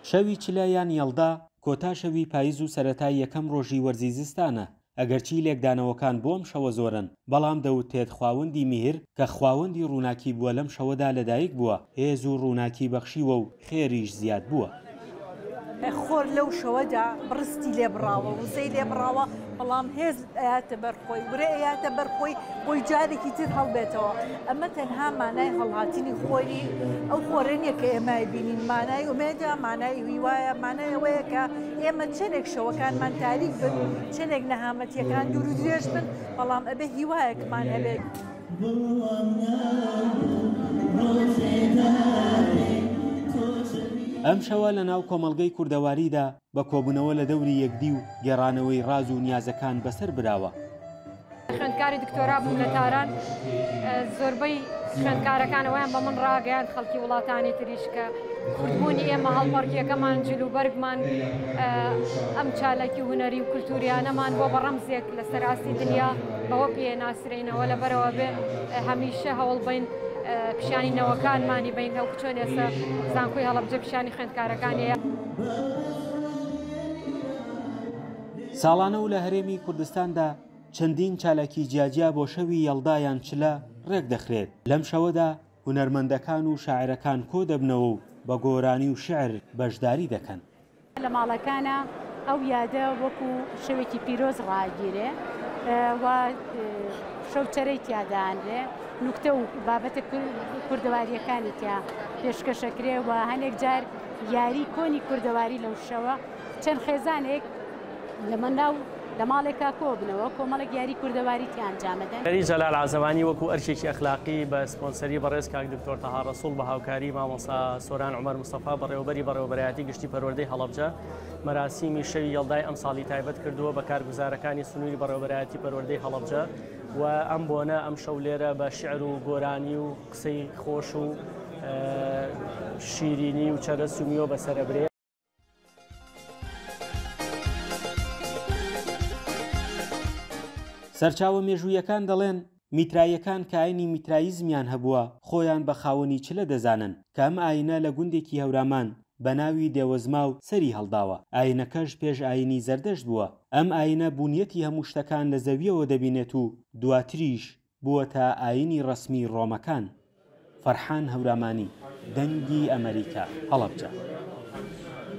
شەوی چلە یان یەڵدا کۆتا شەوی پایز و سەرەتای یەکەم ڕۆژی وەرزی زستانە، ئەگەرچی لێکدانەوەکان بۆ ئەم شەوە زۆرن، بەڵام دەوترێت خواوەندی میهر کە خواوەندی ڕووناکی بووە لەم شەوەدا لەدایک بووە، هێز و ڕووناکی بەخشیوە و خێریش زیاد بووە. خۆر لەو شەوەدا بڕستی لێ بڕاوە، وزەی لێ بڕاوە، بەڵام هێز ئەیاتە بەر خۆی، ورە ئەیاتە بەر خۆی بۆی جارێکی تر هەڵبێتەوە. ئەمە تەنها مانای هەڵهاتنی خۆری ئەو خۆرە نییە کە ئێمە ئەیبینین، مانای ئومێدە، مانای هیوایە، مانای ئەوەیە کە ئێمە چەندێک شەوەکانمان تاریک بن، چەندێک نەهامەتییەکان دوور و درێژ بن، بەڵام ئەبێ هیوایەکمان هەبێت. ئەم شەوە لە ناو کۆمەڵگەی کوردەواریدا بە کۆبوونەوە لە دەوری یەکدی و گێڕانەوەی ڕاز و نیازەکان بەسەر براوە. خوێندکاری دکتۆرا بووم لە تاران، زۆربەی خوێندکارەکان ئەوەیان بە من ڕاگەیاند خەڵکی وڵاتانی تریش کە کوردبوونی ئێمە هەڵپەڕکێکەمان جل و بەرگمان ئەم چالاکی هونەری و کولتوریانەمان بۆ بە ڕەمزێک لەسەر ئاستی دنیا بەوە پێ ناسرێینەوە لەبەرەوە بێ هەمیشە هەوڵ بین پیشانی نەوەکانمانی بین ئەو چۆن ئێستا زانکۆی هەڵەبجە پیشانی خوێندکارەکانی. ساڵانە و لە هەرێمی کوردستاندا چەندین چالاکی جیاجیا بۆ شەوی یەڵدا یان چلە ڕێکدەخرێت، لەم شەوەدا هونەرمەندەکان و شاعرەکان کۆدەبنەوە و بە گۆرانی و شیعر بەشداری دەکەن. لە ماڵەکانا ئەو یادە وەکو شەوێکی پیرۆز ڕاگیرێ و شەو چرەی تیا دانرێ، نوکتە و بابەتە کوردەوارییەکانی تیا پێشکەشەکرێ و هەنێک جار یاری کۆنی کوردەواری لەو شەوە چەند خێزانێک لە ناو لە ماڵێکا کۆبنەوە کۆمەڵێک یاری کوردەواری تیا ئەنجامەدەن. گەلی جەلال عازەوانی وەکو ئەرکێکی ئەخلاقی بە سپۆنسەری بەڕێز کاک دکتۆر تەها ڕەسوڵ بە هاوکاری مامۆستا سۆران عومەر مستەفا بەڕێوەبەری بەڕێوەبەرایەتی گشتی پەروەردەی هەڵەبجە مەراسیمی شەوی یەڵدای ئەمساڵی تایبەت کردووە بە کارگوزارەکانی سنووری بەڕێوەبەرایەتی پەروەردەی هەڵەبجە و ئەم بۆنە ئەمشەو لێرە بە شیعر و گۆرانی و قسەی خۆش و شیرینی و چەرەس و میوە بەسەرەبرێ. سەرچاوە مێژوویەکان دەڵێن، میتراییەکان کە ئاینی میتراییزمیان هەبووە، خۆیان بە خاوەنی چلە دەزانن، کە ئەم ئاینە لە گوندێکی هەورامان بە ناوی دێوەزماو سەری هەڵداوە، ئاینەکەش پێش ئاینی زەردەشت بووە. ئەم ئاینە بوونیەتی هەموو شتەکان لە زەوییەوە دەبینێت و دواتریش بووەتە ئایینی ڕەسمی ڕۆمەکان. فەرحان هەورامانی، دەنگی ئەمەریکا، هەڵەبجە.